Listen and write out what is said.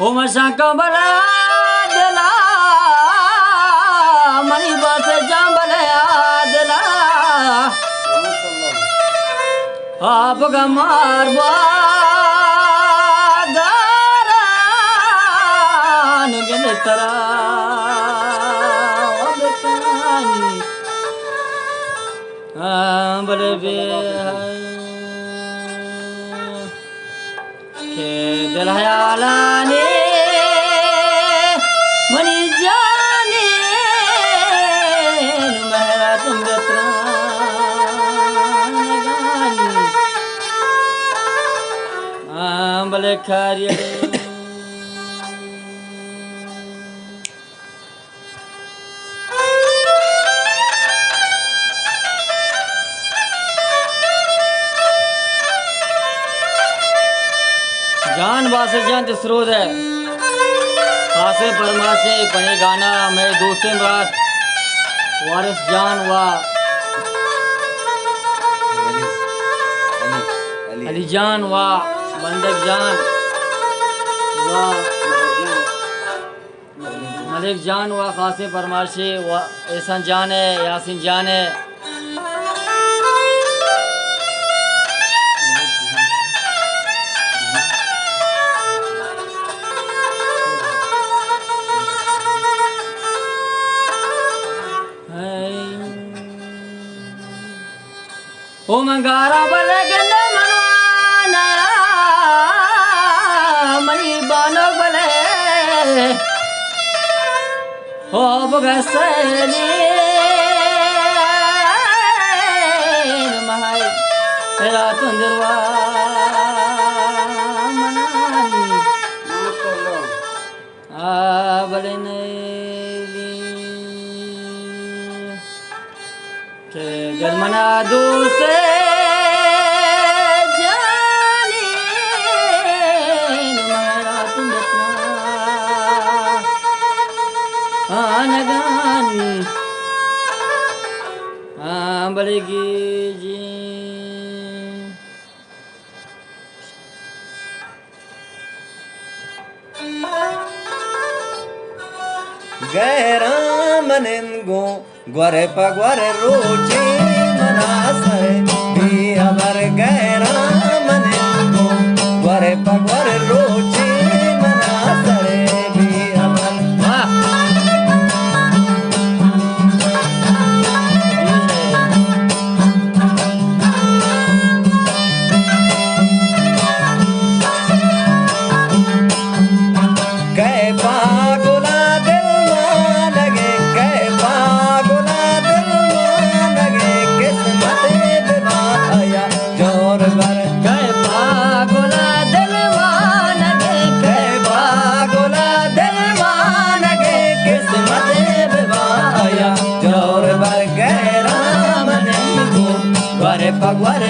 او مشان کمبلا دلا، منی بس جان بلے آ دلا۔ آپ گمار بوا داران گل ترا بکانی۔ ہاں، بلے بے کہ دل حیالانی منی جانی مہرا تم بترانگانی۔ آ، بلے کاری جان باسط جان تے سرود ہے۔ خاصیں پرماشے پنے گانا میں دوستیں برات وارث جان و علی جان و بندگ جان و ملک جان و خاصیں پرماشے و احسان جان ہے، یاسین جان ہے۔ او من گاراں بلے گندے منوانا، منی بانک بلے او بگسے نی مہائی تیرا تندروا منانی۔ آ بلے نیلی کہ گر منا دوست جانی، نو مہرا تم بتنا آنگان۔ آ بلے گیجی گہراں من انگوں گور پہ گور، روچے منا سر بے ہبر۔ گہراں من انگوں گور پہ گور، روچے منا سر بے ہبر۔ واہ! کئے پاگلا دل مانگے، کئے پاگلا دل مانگے، قسمت ببا آیا جور بر۔ کئے پاگلا دل مانگے، کئے پاگلا دل مانگے، قسمت ببا آیا جور بر۔ گہراں من انگوں گور پہ گور،